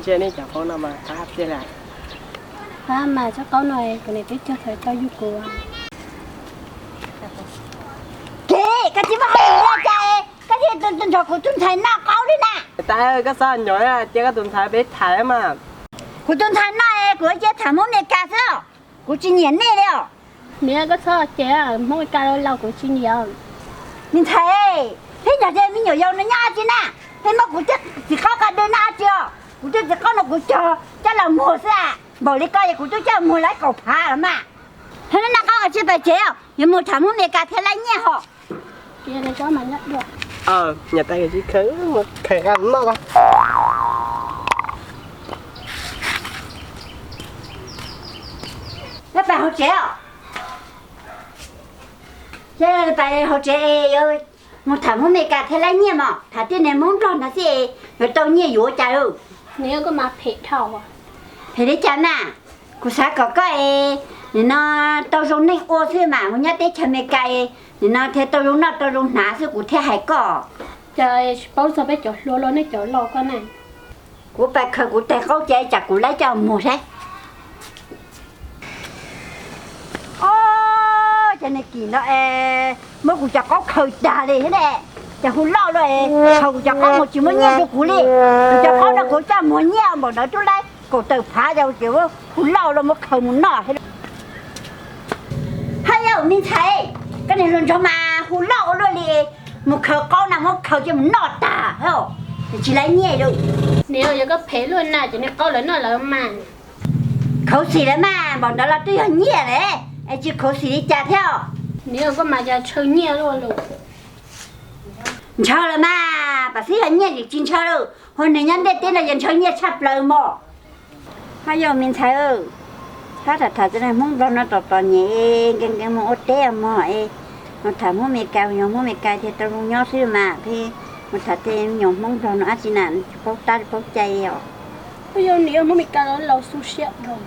Cia nej cov qaub no mas qab tiag li. Qab mas, cov qaub no kuv niam teb cog thaum tau yug kuv. Ces koj tsis muaj hauj lwm li cas, koj thiaj nrog kuv tus ntxhais noj qaub li na. Tais, koj txhob nyuam cia koj tus ntxhais peb tham mas. Kuv tus ntxhais no kuv cia tham Hmoob Mes Kas xwb, kuv tsis nyiam nej li os. Niam, koj txhob cem, Hmoob Mes Kas laus kuv tsis nyiam. Me ntxhais, peb nrog tej me nyuam yaus no nyob dab tsi na? Peb muab kuv tej txiv qaub qa dej noj dab tsi os? Kuv tej txiv qaub no kuv cog coj los muag xwb, npaum li koj es kuv twb coj muag laib kaum phav los mas. Hab noj qaub qa tsij pais tsev os, yuav mus tham Hmoob Mes Kas thiaj laib nyiaj hos. Niam tais, khaws qa noj. Peb pais hauv tsev os. Pais hauv tsev es yuav mus tham Hmoob Mes Kas thiaj laib nyiaj mog, tham tej niag Hmoob Nplog ntawd xwb yuav tau nyiaj yuav ua cas. Niam, koj mas phem dhau. Phem li cas na? Kuv xav kom koj es nim no tau zoo neej ua xwb mas, mus nyob teb chaws Mes Kas es nim no thiaj tau zoo noj tau zoo hnav xwb kuv thiaj hais koj. Cas tsis paub txog peb cov hluas los nej cov laus koj na. Kuv pais khaws kuv tais qaub ces tsam kuv laib coj muag saib. Ob, cov niag kim no es muab kuv cov qaub khaws tag li thiab ne. Ces hu loj luaj, khaws kuv cov qaub mus tsis muaj nyiaj rau kuv li. Kuv cov qaub no kuv coj muag nyiaj npaum ntawd twb laib kaum tawm phav, ces hu loj luaj muab khaws mus noj thiab. Haj yam me ntxhais, koj niag hluas nraug mas hu loj ua luaj li, mus khaws qaub na muab khaws coj mus noj tag thiab, tsis laib nyiaj li. Niam, yog koj phem luaj na ces niag qaub lawv noj lawv mas. Khuv xim lawm mas, npaum ntawd los twb yog nyiaj lawm es tsis khuv xim li cas thiab. Niam, koj mas cas ntshaw nyiaj luaj li. Ntshaw lawm mas, pam xwb yog nyiaj tsis ntshaw lawm, hos nws nyob ntiaj teb no yog ntshaw nyiaj tshaj plaws mog. Haj yam me ntxhais, txhob tham tham cov Hmoob Nplog no tom tom nyem, nkees nkees mus ua teb mog es, mus tham Hmoob Mes Kas, yog Hmoob Mes Kas thiaj tau zoo nyob xwb mas, pheej mus tham tej me nyuam Hmoob Nplog no dab tsi na, tsis paub tab tsis paub cai os. Ua yog niam, Hmoob Mes Kas los laus xu siab dhau.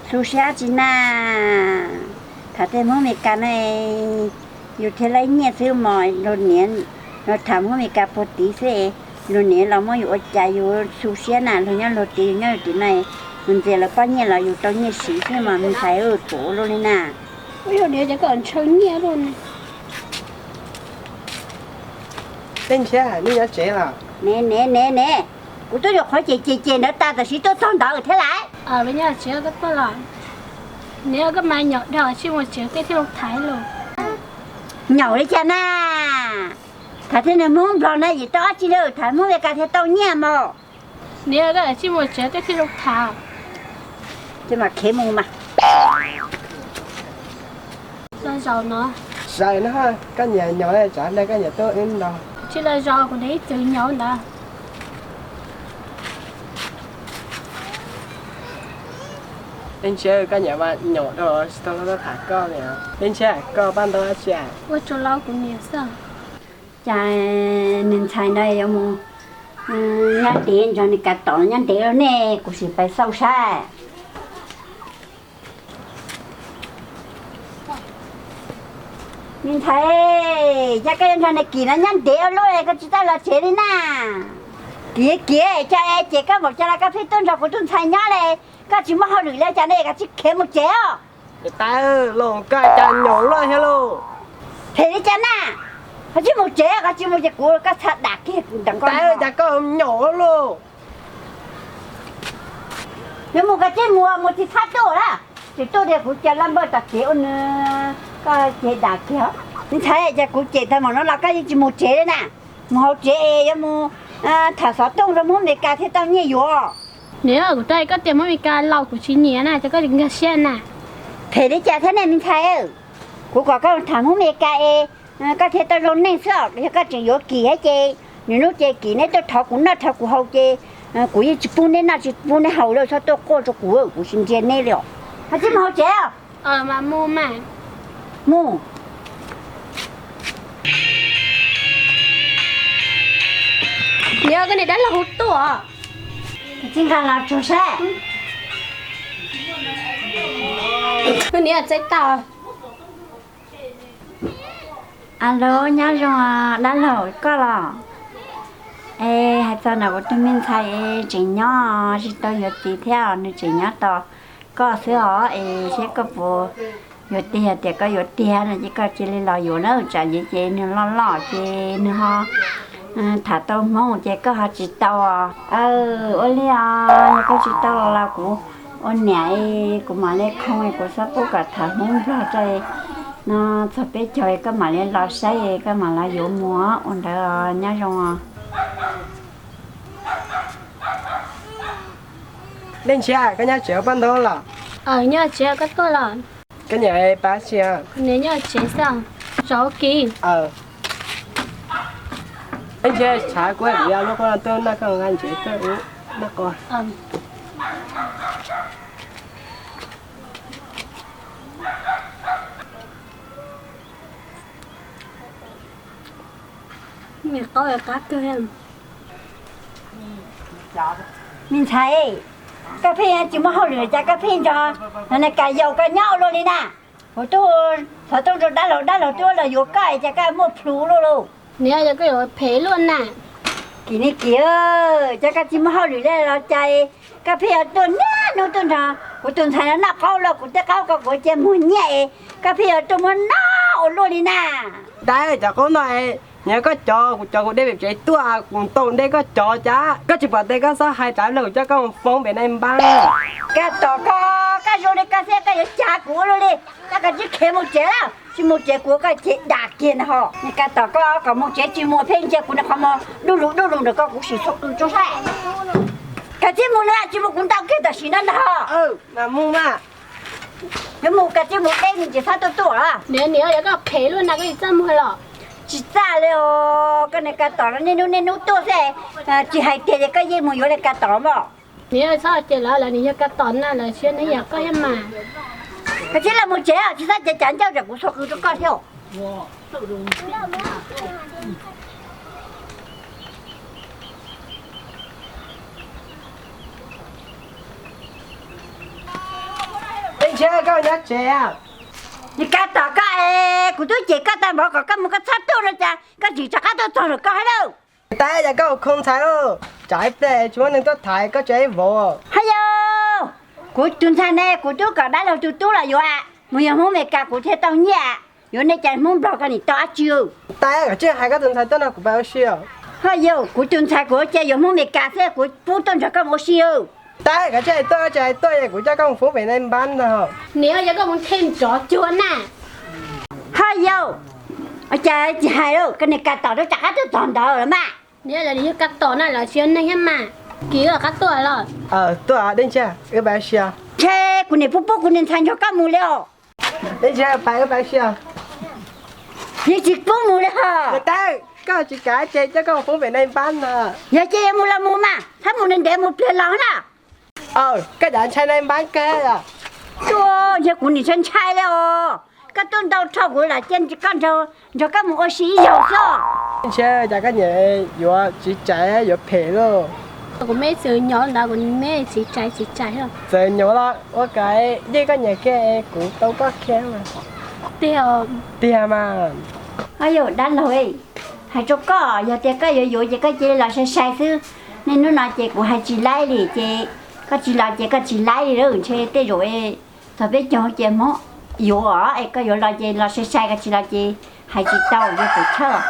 Xu siab dab tsi na, tham tej Hmoob Mes Kas na, yus thiaj laib nyiaj xwb mog, luag niam, luag tham Hmoob Mes Kas puag tid xwb, luag niam los muab yus ua cas yus xu siab na, luag nyob luag tid yus nyob yus tid na, yus ntxias lawv pob nyiaj los yus rau nyiaj siv xwb mas me ntxhais, tuam ua luaj li na. Ua yog niam, ces koj ntshaw nyiaj luaj ne. Tej ntshiab, nej nyob tsev los? Ne ne ne ne, kuv twb yuav qhuav cem cem cem ntawd tas tam sim tuaj txog ntawd thiab lauj. Nyob tsev koj tuaj los? Niam, koj mas nyaum dhau, tsij mus tsev tej thiaj zoo tham lauj. Nyaum li cas na? Tham tej niag Hmoob Nplog na yim tau dab tsi li, tham Hmoob Mes Kas thiaj tau nyiaj mog. Niam, koj tsij mus tsev tej thiaj zoo tham. Ces mam khiav mus mas. Los zaum no. Zaum no koj nyiam nyaum, tsam ntawd koj nyiam tuaj wb nrog. Tsis los zaum kuv nrog ib txwm nyaum ntawd. Tej ntshiab, koj nyiam mas nyaum dhau tsis tau los tham koj li. Tej ntshiab, koj pab ntau dab tsi? Ua rau laus kuv niam xwb. Cas niag ntxhais ntawd yuav mus nyob ntev nrog nws kav tom nyob ntev ua ne, kuv sim pais xauj saib. Me ntxhais, cas koj yuav nrog nws kim no nyob ntev ua luaj koj tsis txawj los tsev li na? Kim kim, cas es ces koj npaum cas los koj pheej tuaj nrog kuv tus ntxhais nyob li, koj tsis muaj hauj lwm li cas ne, koj tsis khiav mus tsev os? Tais, los koj cas nyaum luaj thiab lauj? Phem li cas na? Koj tsis mus tsev, koj tsis mus ces kuv koj txhaj dam kiag ntawm koj. Tais, cas koj nyaum luaj? Yuav mus koj tsis mus, mus tsis txhob tuaj na. Tsis tuaj tias kuv cia laj npawj tom tsev ua nws, koj ces dam kiag. Me ntxhais, cas kuv cem tag npaum no los koj yeej tsis mus tsev li na? Mus hauv tsev es yuav mus tham xov tooj rau Hmoob Mes Kas thiaj tau nyiaj yuav. Niam, kuv twb hais koj tias Hmoob Mes Kas laus kuv tsis nyiam na, cas koj nkag siab na? Phem li cas thiab ne me ntxhais? Kuv kom koj tham Hmoob Mes Kas es koj thiaj tau zoo neej xwb os. Yog koj tseem yuav kim thiab ces, nws hnub ces kim neb tuaj thov kuv noj thov kuv haus ces, kuv yeej tsis pub neb noj tsis pub neb haus li, txhob tuaj quaj rau kuv, kuv tsis ntsia neb li os. Koj tsis mus hauv tsev os? Mus. Niam, koj niam dab laug hu tuaj. Tsis nqa los tsuag saib. Koj niam txaij tau. Alo, nyob zoo dab laug, koj los? Es hais txog ntawm kuv tus me ntxhais es tseem nyob tsis tau yuav txiv thiab, nws tseem nyob tos koj xwb os. Es seb koj puas yuav tiag, tias koj yuav tiag no ces koj cia li los yuav na, tsam nyiav ces nws loj loj ces nws ho tham tau Hmoob ces koj ho tsis tau. Ua li os, yog koj tsis tau los kuv ua niam, kuv mam li khoo, kuv xav pub kom tham Hmoob Nplog rau no txog peb caug, koj mam li los saib, koj mam los yuav mus ua ntawd, nyob zoo. Leej Ntshiab, koj nyob tsev ua paj ntoo los? Nyob tsev, koj tuaj los? Koj niam pab tsi? Kuv niam nyob tsev xwb, zov kiv. Leej Ntshiab, tshav kub, kuv yuav lub qub no tuaj noj, koj nqa ntsev tuaj noj qos. Me ntxhais, koj pheej tsis muaj hauj lwm cas koj pheej nrog Nais Kas Yaus koj nyob ua luaj li na? Kuv tub xov tooj rau dab laug, dab laug twb los yuav koj ces koj muaj plhus luaj lauj. Niam, yog koj yuav phem luaj na. Kim ni Kim, cas koj tsis muaj hauj lwm li los cas koj pheej yuav tuaj niaj hnub tuaj nrog kuv tus ntxhais no noj qaub los kuv tej qaub ko kuv cia muag nyiaj es koj pheej yuav tuaj muab noj ua luaj li na. Tab cov qaub no, niam, koj cov, kuv cov kuv de pem tsev tuaj, kuv tau de koj cov cas koj tsis pom tes koj txhob hais, tsam ib pliag kuv coj koj mus foob pem nais npab. Koj tom koj, koj zoo li koj thiab koj yuav cas kuv ua luaj li. Koj kav tsij khiav mus tsev lawm, tsis mus tsev kuv koj ces dam kiag ntag ho. Koj tom koj kom mus tsev tsis mus pheej ntsia kuv nws qhov muag dub lug dub lug ntawm koj, kuv sim txhua qw tso saib. Koj thiaj mus na, tsis mus kuv ntaus kiag tam sim no ntag ho. Yuav mus koj thiaj mus deb ntsis fab tuaj tuaj. Niam, niam, yog koj phem luaj na koj tsis txaj muag los? Tsis txaj li os, koj niag Kab Tom no niaj hnub niaj hnub tuaj xwb, tsis hais tiag ces koj yeej mus yuav li Kab Tom mas. Niam, txhob cem lawv, lawv nws yog Kab Tom na, lawv tsis yog neeg yam koj thiab mas. Koj thiaj li mus tsev, tsis txhob cev cav ncauj tsam kuv txhua qw rau koj thiab. Leej Ntshiab, koj nyob tsev? Niag Kab Tom koj es, kuv twb cem koj tag npaum kom koj mus koj txhob tuaj no cas koj tseem rov qab tuaj txog lawm koj hais lauj. Tab yog koj ua khoo ntxhais lauj, tsam ib pliag tsis muaj neeg tuaj thaiv koj tsev ib vauv. Haj yau, kuv tus ntxhais ne kuv twb kom dab laug tus tub los yuav, mus yog Hmoob Mes Kas kuv thiaj tau nyiaj, yuav nej cas Hmoob Nplog koj nim tau dab tsi. Tab kav tsij hais koj tus ntxhais tuaj nrog kuv pab ua si os. Haj yau, kuv tus ntxhais kuv cia yuav Hmoob Mes Kas xwb kuv pub tuaj nrog koj mus ua si. Tab kav tsij hais tuaj, tsis hais tuaj es kuv coj koj mus foob pem nais npab ntag. Niam, yog koj mus them nrov cuag na. Haj yau, cas tsis hais lauj, koj niag Kab Tom rau tsam qab tuaj txog ntawd los mas. Niam, lawv yog Kab Tom na, lawv tsis yog neeg thiab mas. Kim, wb rov qab tuaj los? Tuaj, Leej Ntshiab, wb pab ua si. Ntshe kuv niam pub pub kuv niag ntxhais nrog koj mus li os. Leej Ntshiab, pab wb pab ua si. Yeej tsis pub mus li hos. Tab, koj tsis kam ces coj koj mus foob pem nais npab ntag. Yog ces yuav mus los mus mas, txhob mus ntev ntev, mus pliag los na. Koj cav ntshai nais npab kawg. Tuaj, yog kuv nim ntshai ntshai li os. Koj tuaj ntau dhau kuv lam cia koj nrog koj mus ua si ib zaug xwb. Ntshe cas koj niam yuav txiv tsais yuav phem lauj. Kuv me txwv nyob ntawd kuv me txiv tsais txiv tsais. Txawm nyob los ua kav yeej koj niam kiag, kuv tau koj kiag. Tiag, tiag mas. Au yau dab laug, hais rau koj, yog tias koj yuav yuav ces koj cia li los sai sai xwb. Niaj hnub no ces kuv hais tsis laib li ces koj tsis los ces koj tsis laib li lauj. Ntshe tej zaum txog peb caug ces Hmoob yuav os, es koj yuav los ces los sai sai, koj tsis los ces hais tsis tau, yuav pus tshawj.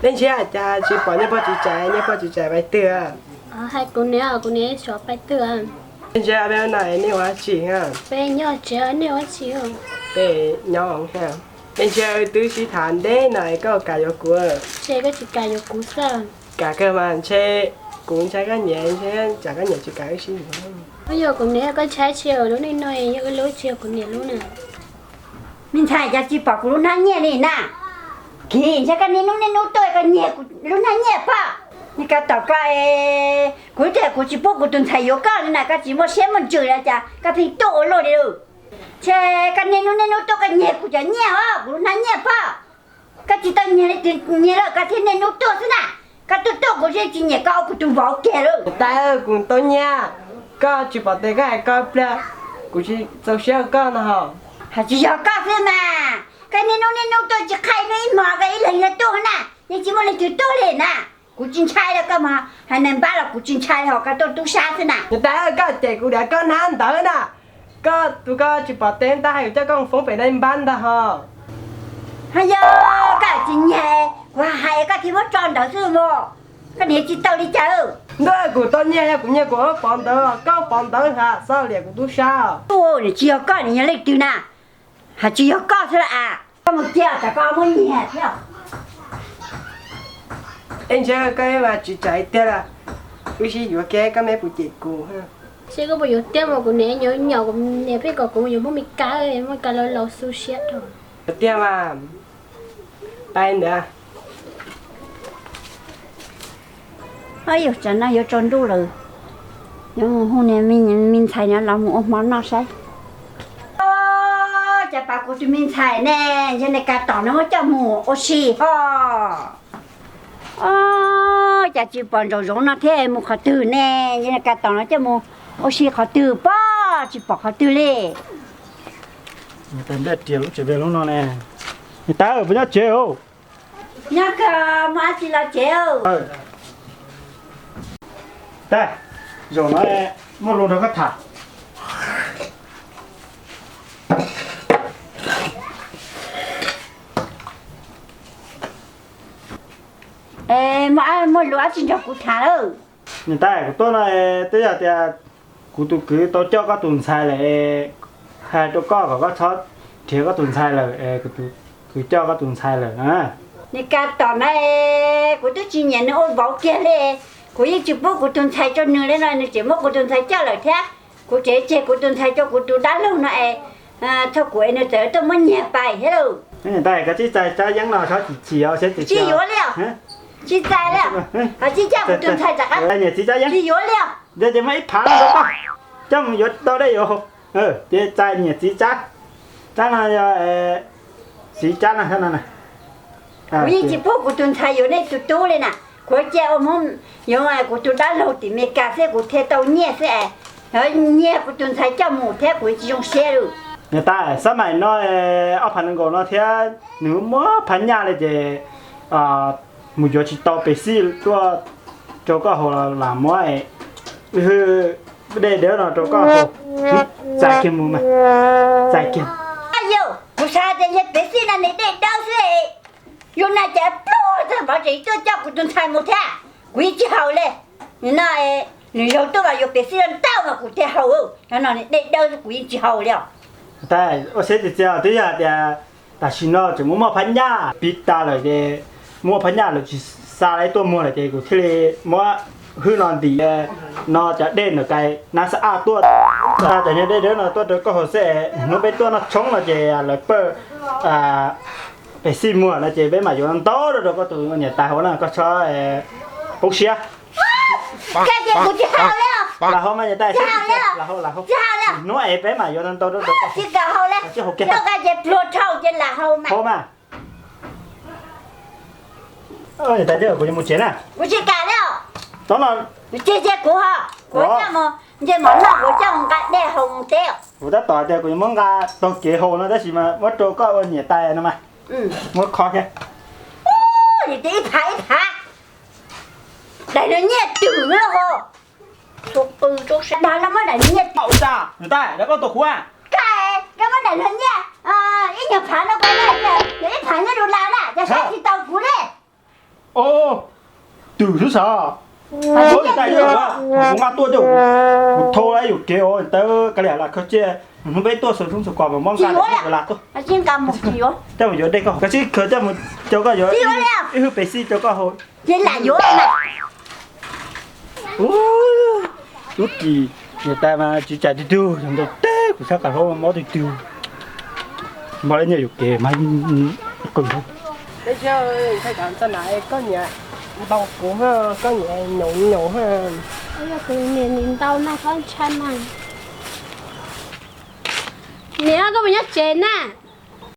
Leej Ntshiab, cas tsis pom niag pog txiv tsais, niag pog txiv tsais pais twg? Hais kuv niam, kuv niam xyov pais twg. Leej Ntshiab, peb no nej ua dab tsi? Peb nyob tsev, nej ua dab tsi? Peb nyob. Leej Ntshiab, wb twb sib tham ntev no es koj kam yuav kuv? Ntshe koj tsis kam yuav kuv xwb. Kam kawg mas, ntshe kuv ntshai koj niam, ntshe tsam koj niam tsis kam wb sib yuav. Ua yog kuv niam, koj ntshai tsis yog lub neej no yog wb lub tsis yog kuv niam lub na. Me ntxhais, cas tsis pom kuv lub hnab nyiaj li na? Kiv, ntshe koj niaj hnub niaj hnub tuaj koj nyiag kuv lub hnab nyiaj pob. Niag Kab Tom koj, kuv tias kuv tsis pub kuv tus ntxhais yuav koj li na, koj tsis muaj siab muaj ntsws li cas koj pheej tuaj ua luaj li lauj. Ntshe koj niaj hnub niaj hnub tuaj koj nyiag kuv cov nyiaj os, kuv lub hnab nyiaj pob. Koj tsis tau nyiag li, nyiag lawm koj thiaj niaj hnub tuaj xwb na. Koj tuaj tuaj kuv yeej tsis nyiam koj ua kuv tus vauv kiag lauj. Tab, kuv tau nyiag, koj tsis pom tes koj hais koj pliag, kuv tsis txaus siab koj no. Hais tsis yog koj xwb mas, koj niaj hnub niaj hnub tuaj tsis qhia ib hmos koj ib leeg yog tuaj na, yeej tsis muaj leej twg tuaj li na. Kuv tsis ntshai rau koj mas, hais nais npab los kuv tsis ntshai hos koj tuaj tub sab xwb na. Niam tais, koj cem kuv diam, koj hnab ntawd na. Koj tus koj tsis pom teb ntag, hais kuv coj koj mus foob pem nais npab ntag hos. Hos yog koj tsis nyiag, kuv hais koj thiaj muab tso ntawd xwb mas. Koj niag tsis tau li cas. Ntuj, kuv tau nyiag, yog kuv nyiag kuv pov ntawd, koj pov ntawd has xav liam kuv tub sab. Ua, nws tsis yog koj, nws yog leej twg na? Hais tsis yog koj xwb las as. Koj mus cia tsam koj muab nyiag thiab. Ej, ntshe koj mas tsis tsam tiag las. Wb sib yuav kiag, koj me puas cem kuv? Seb koj puas yuav tiag mas kuv niam nyuam nyuam, kuv niam pheej kom kuv mus yuav Hmoob Mes Kas, Hmoob Mes Kas laus laus xu siab rau. Tiag mas, pais ntawd. Yog tsam no yuav tsaus ntuj lawm, yuav mus hu niag me ntxhais no los mus ua hmo noj saib. Cas pom kuv tus me ntxhais ne, yog niag Kas Tom no muab coj mus ua si ho. Cas tsis pom Ntsaum Zoov no thiab, mus qhov twg ne? Yog niag Kas Tom no coj mus ua si qhov twg pob, tsis pom qhov twg li. Niam tais, nplej riam lub tsev lub no ne. Niam tais, puas nyob tsev os? Nyob kawg, muaj dab tsi los tsev. Tais, zaum no muaj lus nrog koj tham. Muaj, muaj lus dab tsi nrog kuv tham lawm? Niam tais, kuv tuaj no twb yog tias kuv tus kwv tau coj koj tus ntxhais lawm, hais rau koj kom koj txhob nrhiav koj tus ntxhais lawm, kuv tus kwv coj koj tus ntxhais lawm. Niag Kas Tom na, kuv twb tsis nyiam nws ua vauv kiag li. Kuv yeej tsis pub kuv tus ntxhais rau nws li no, nws tseem muab kuv tus ntxhais coj lawm thiab. Kuv tseem tseg kuv tus ntxhais rau kuv tus dab laug no es, txog kuv es nws txawm tuaj muab nyiag pais thiab lauj. Niam tais, koj tsis txais Tsab Yeeb no txhob chim chim os, seb tsis yuav li. Tsis txais li. Tsis coj kuv tus ntxhais rov qab. Niam txiv Tsab Yeeb, tsis yuav li. Yog ces muaj ib phav no rau koj, coj mus yuav tau dej yuav haus. Ces txais niam txiv Tsab, Tsab no yog txiv Tsab no no. Kuv yeej tsis pub kuv tus ntxhais yuav nej tus tub li na. Kuv cia ua Hmoob, yuav kuv tus dab laug tim Mes Kas xwb kuv thiaj tau nyiaj xwb es, nyiag kuv tus ntxhais coj mus thiab kuv tsis zoo siab li. Niam tais, xab maim no ob phav nees nkaum no thiab nws muaj phav nyaj li ces mus yuav tsis tau pes xij tuaj rau koj haus los lam muab dej dawb no rau koj haus. Txais kiag mus mas, txais kiag. Yog kuv xav tias yog pes xij no nws dej dawb xwb, yuav na cas pluag tag vov tseem tuaj coj kuv tus ntxhais mus thiab, kuv yeej tsis haus li. No nws yog tuaj mas yuav pes xij no ntau mas kuv thiaj haus, no no nws dej dawb kuv yeej tsis haus li os. Tais, ua siab txias txias twb yog tias tam sim no tseem muaj muaj phab nyaj pib tas lawm ces, muaj phab nyaj lawm tsis xa li tuaj muag lawm ces kuv thiaj li muab hwj no ntim no cov dej ntawm kais nab xa aj tuaj, xa cov niag dej dawb no tuaj rau koj haus xwb. Hnub peb tuaj noj tshoob no ces lawv pawj pes xij muag no ces peb mam yuav ntau rau koj tus niam tais haus na, koj txhob poob siab. Lam haus mas niam tais, lam haus, lam haus. Hnub es peb mam yuav ntau rau koj. Haus mas. Niam tais, kuv yuav mus tsev na. Kuv tsis kam li. Tov no. Kuv cia kuv ho, kuv coj mus nce mov noj, kuv coj mus nqa dej haus mus teb. Kuv tab tom tias kuv yuav muab nqa taug kev haus no tab sis mas muab rau koj ua niam tais no mas. Muab kho kiag. Ib phav ib phav. Daim no nyiaj twg lawm ho. Tus qw rau sab dag no muab daim no nyiaj twg. Niam tais, koj tuaj kuv a. Koj, koj muab daim no nyiaj ib nyuag phav no koj nyiaj, yog ib phav nyiaj rau las na, cas saib tsis taus kuv li. Os, twm xwb sav. Kuv nqa tuaj coj, kuv thau ib yam kev os, ntawd kav liam lam khaws cia, hnub peb tuaj xuas tshoob xuas kos mas muab nqa las tuaj. Coj mus yuav dej koj, koj sib khaws coj mus rau koj yuav ib hwj pes xij rau koj haus. Ces lam yuav mas. Ub, lub ris niam tais mas tsis cais twg twg, yog ntau teb kuv sab qab hauv mob twg twg. Npaj lawv nyiaj yuam kev mas qw. Ntxhais, koj niam npau kuv, koj niam nyaum nyaum. Yog kuv niam nim ntau na, koj ntshai mas. Niam, koj puas nyob tsev na?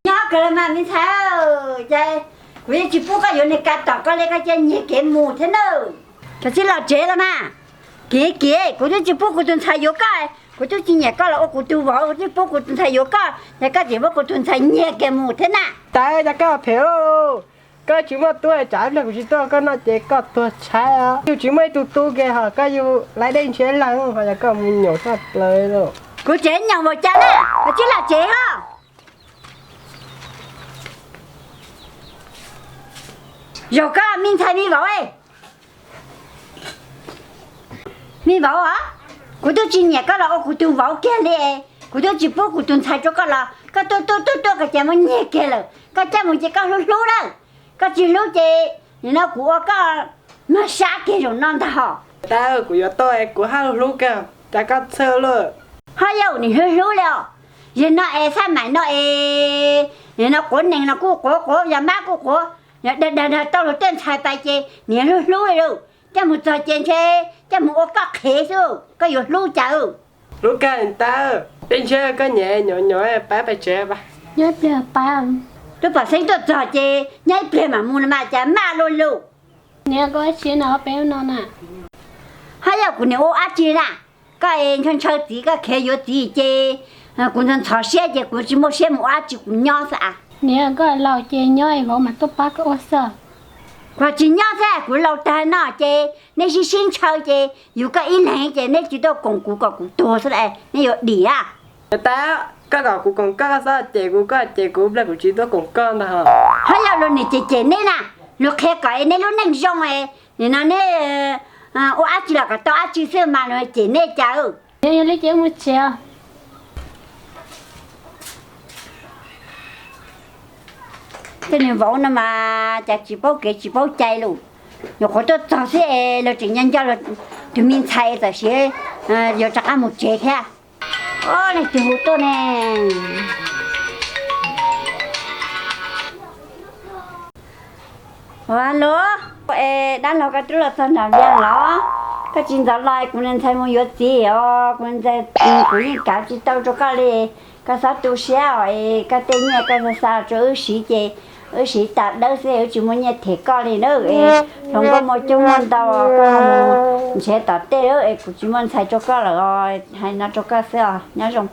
Nyob kawg mas me ntxhais, ces kuv yeej tsis pub koj yuav niag Kas Tom koj li, koj cia nyiag kev mus thiab nawb. Koj tsis los tsev los mas. Kev kev, kuv twb tsis pub kuv tus ntxhais yuav koj, kuv twb tsis nyiam koj los ua kuv tus vauv, kuv twb pub kuv tus ntxhais yuav koj, ces koj tseem muab kuv tus ntxhais nyiag kiag mus thiab na. Tais, cas koj phem lauj? Koj tsis muaj tub, tsam ib pliag kuv tsis tuaj koj noj ces koj tuag tshaib os. Yus tsis muaj ib tug tub kiag ho koj yug laiv dej ntshiab leeg ho yog koj mus nyaum tshaj plaws li. Kuv tseem nyaum npaum cas na, koj tsis lam tsev os. Zaum koj me ntxhais me vauv, me vauv os, kuv twb tsis nyiam koj los ua kuv tus vauv kiag li. Kuv twb tsis pub kuv tus ntxhais rau koj los koj tuaj tuaj tuaj tuaj koj ces muab nyiag kiag lawm. Koj coj mus ces koj hlub hlub lawm, koj tsis hlub ces nim no kuv ua koj mag sab kiag zaum no ntag hos. Tab, kuv yuav tuaj es kuv haj hlub kawg, cas koj txhawj luaj. Ho yog nim hlub hlub li os, yog no es xaj maim no es, nim no quav nees no kuj quav quav, yog mab kuj quav, yog dag dag dag tau luag tej ntxhais pais ces nim hlub hlub li lawm. Coj mus txog ces ntshe coj mus ua koj qhev xwb, koj yuav hlub cas? Hlub kawg ntag, tej ntshe koj nyiam nyaum nyaum pab pais tsev. Lub pam xeeb tuaj txog ces nyob ib pliag mam mus no mas cas maj luaj lug. Niam, koj ua dab tsi no peb ub no na? Ho yog kuv niam ua dab tsi na? Koj ntshaw ntshaw txiv, koj khiav yuav txiv ces kuv ntxhov ntxhov siab ces kuv tsis muaj siab mus ua dab tsi, kuv nyob xwb as. Niam, koj laus ces nyob es vauv mam tuaj pab koj ua xwb. Kuv tsis nyob xwb, kuv laus tag no ces nej sib sib ntshaw ces yus koj ib leeg ces nej tsis tuaj koom kuv kom kuv tuag xwb, nej yuav dim a. Tab, koj kom kuv koom koj xwb, cem kuv koj cem kuv ib pliag kuv tsis tuaj koom koj ntag. Ho yog luag niam cem cem nej na, luag qhia kom nej lub neej zoo, nim no nej ua dab tsi los kom tau dab tsi xwb mas luag cem nej cas. Yog li ces mus tsev. Tej niag vauv no mas cas tsis paub kev tsis paub cai lus. Nyuam qhuav tuaj txog xwb es luag tseem nco nco tus me ntxhais, txawm siav yuav rov qab mus tsev thiab. Leej twg hu tuaj ne? Alo, es dab laug koj twb los txog nram Vias los? Koj tsis ntxov los kuv niag ntxhais mus yuav txiv os. Kuv niag ntxhais, kuv yeej kav tsis tau rau koj li. Koj txhob tu siab os, es koj tej nyiaj koj xa xa rau wb siv ces wb siv tas dawb xwb, wb tsis muaj nyiaj them koj li na. Hluas nkauj muaj coob muaj ntau, koj mus nrhiav tom tej es kuv tsis muaj ntxhais rau koj lawm os. Hais no rau koj xwb os, nyob zoo.